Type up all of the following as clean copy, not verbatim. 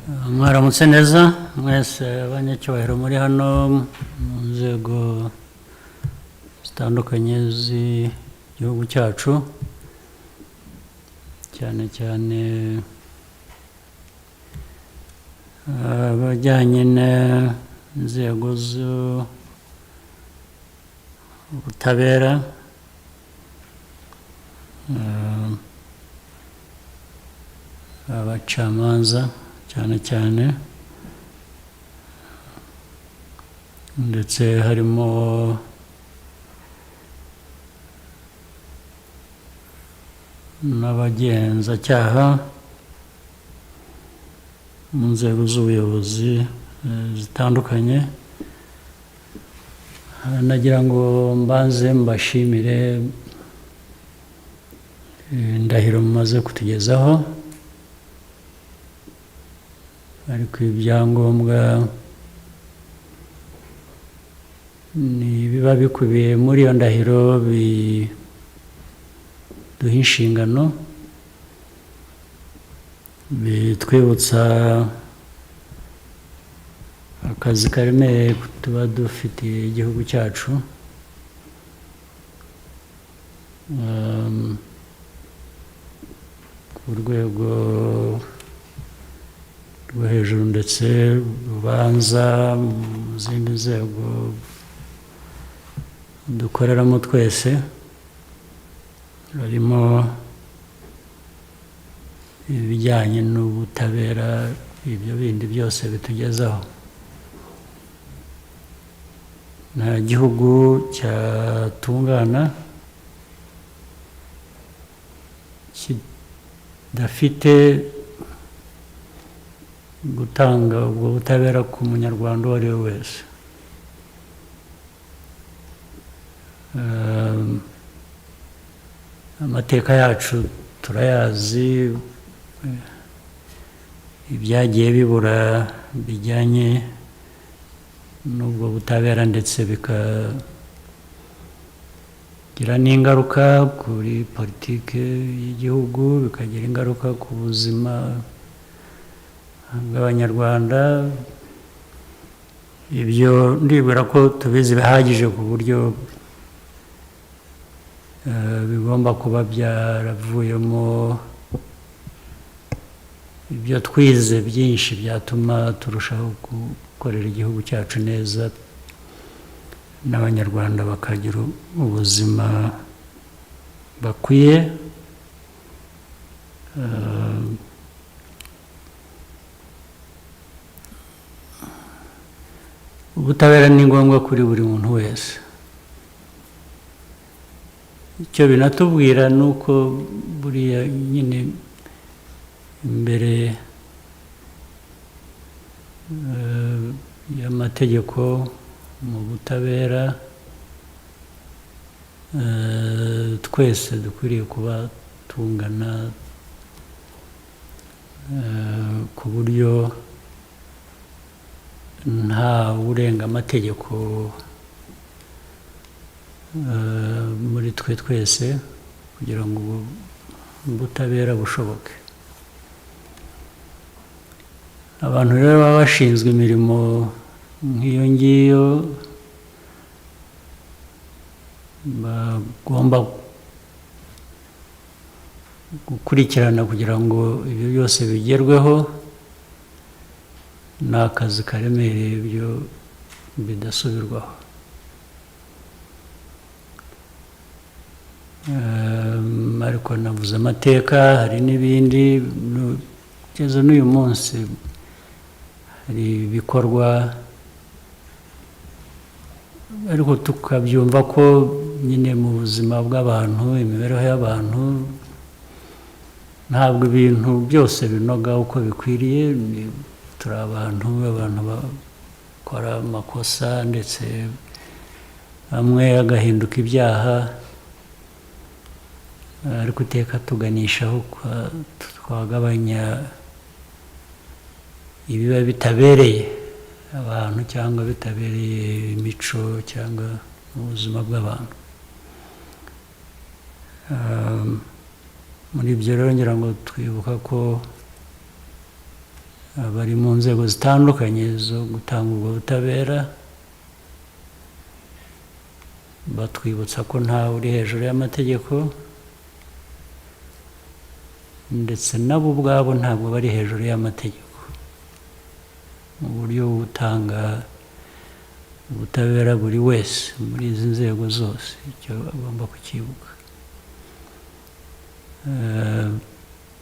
Mwaramutse neza mwese abanyacyubahiro muri hano mu nzego zitandukanye z'igihugu cyacu, cyane cyane abajyanye n'inzego z'ubutabera, abacamanza cyane cyane, ndetse harimo n'abagenzacyaha mu nzego z'ubuyobozi zitandukanye. Nagira ngo mbanze mbashimire indahiro mumaze kutugezaho, ariko ibyangombwa ni biba bikubiye muri iyo ndahiro biduha inshingano, bitwibutsa akazi karemereye tuba dufitiye igihugu cyacu. Ku rwego rwo hejuru ndetse rubanza mu zindi nzego dukoreramo twese, harimo ibijyanye n'ubutabera, ibyo bindi byose bitugezaho. Nta gihugu cyatungana kidafite gutanga ubwo butabera ku munyarwanda uwo ari we wese. Amateka yacu turayazi, ibyagiye bibura bijyanye n'ubwo butabera ndetse bikagira n'ingaruka kuri politiki y'igihugu, bikagira ingaruka ku buzima bw'Abanyarwanda. Ibyo ndibwira ko tubizi bihagije ku buryo bigomba kuba byaravuyemo ibyo twize byinshi byatuma turushaho gukorera igihugu cyacu neza, n'Abanyarwanda bakagira ubuzima bakwiye. Ubutabera ni ngombwa kuri buri muntu wese. Icyo binatubwira ni uko buriya nyine imbere y'amategeko mu butabera, twese dukwiriye kuba tungana, ku buryo nta urenga amategeko muri twe twese, kugira ngo ubutabera bushoboke. Abantu rero baba bashinzwe imirimo nk'iyo ngiyo bagomba gukurikirana kugira ngo ibyo byose bigerweho, ni akazi karemereye ibyo bidasubirwaho. Ariko navuze amateka, hari n'ibindi, kugeza n'uyu munsi hari ibikorwa, ariko tukabyumva ko nyine mu buzima bw'abantu, imibereho y'abantu, ntabwo ibintu byose binoga uko bikwiriye. Turi abantu, abantu bakora amakosa ndetse amwe agahinduka ibyaha, ariko iteka tuganishaho twagabanya ibiba bitabereye abantu cyangwa bitabereye imico cyangwa ubuzima bw'abantu. Muri ibyo rero ngira ngo twibuka ko Abari mu nzego zitandukanye zo gutanga ubwo butabera batwibutsa ko ntawe uri hejuru y'amategeko, ndetse nabo ubwabo ntabwo bari hejuru y'amategeko mu buryo bwo gutanga ubutabera. Buri wese muri izi nzego zose icyo agomba kucyibuka.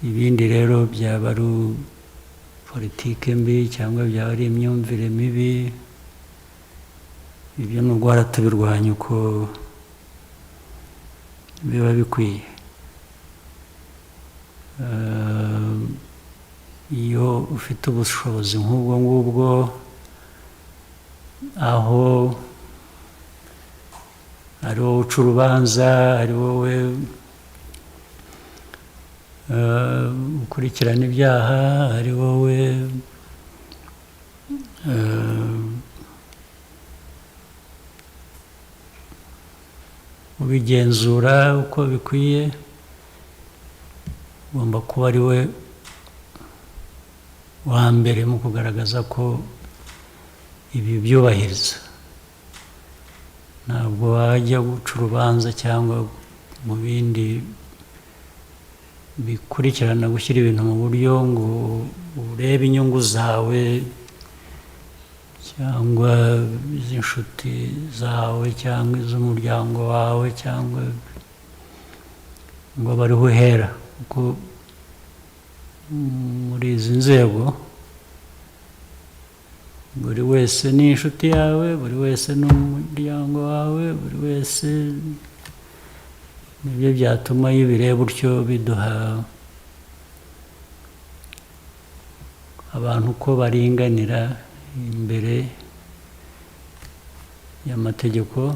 Ibindi rero byaba ari politike mbi cyangwa byaba ari imyumvire mibi, ibyo ni uguhora tubirwanya uko biba bikwiye. Iyo ufite ubushobozi nk'ubwo ngubwo, aho ari wowe uca urubanza, ari wowe ukurikirana ibyaha, ari wowe ubigenzura uko bikwiye, ugomba kuba ari we wa mbere mu kugaragaza ko ibi byubahiriza. Ntabwo wajya guca urubanza cyangwa mu bindi bikurikirana gushyira ibintu mu buryo ngo urebe inyungu zawe cyangwa iz'inshuti zawe cyangwa iz'umuryango wawe, cyangwa ngo abe ariho uhera, kuko muri izi nzego buri wese ni inshuti yawe, buri wese ni umuryango wawe, buri wese. Nibyo byatuma iyo ubireba utyo biduha abantu uko baringanira imbere y'amategeko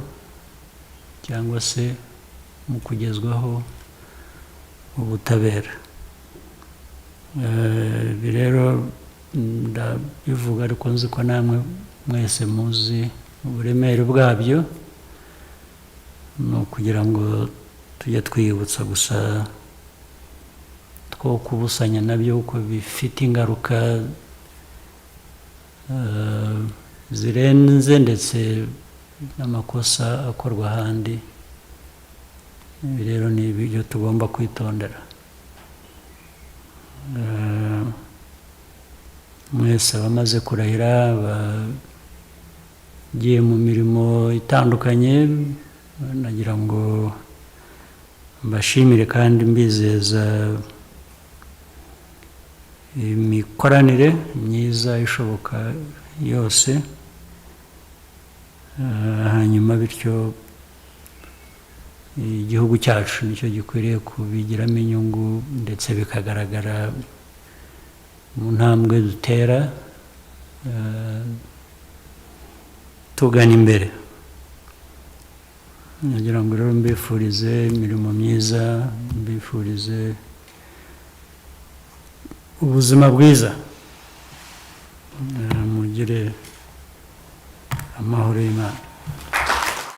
cyangwa se mu kugezwaho ubutabera. Ibi rero ndabivuga, ariko nzi ko namwe mwese muzi uburemere bwabyo, ni ukugira ngo tujye twiyibutsa gusa two kubusanya nabyo, kuko bifite ingaruka zirenze ndetse n'amakosa akorwa ahandi. Ibi rero ni ibyo tugomba kwitondera. Mwese abamaze kurahira, bagiye mu mirimo itandukanye, nagira ngo mbashimire kandi mbizeza imikoranire myiza ishoboka yose. Hanyuma bityo igihugu cyacu nicyo gikwiriye kubigiramo inyungu, ndetse bikagaragara mu ntambwe dutera tugana imbere. Nagira ngo rero mbifurize imirimo myiza, mbifurize ubuzima bwiza. Mugire amahoro y'Imana.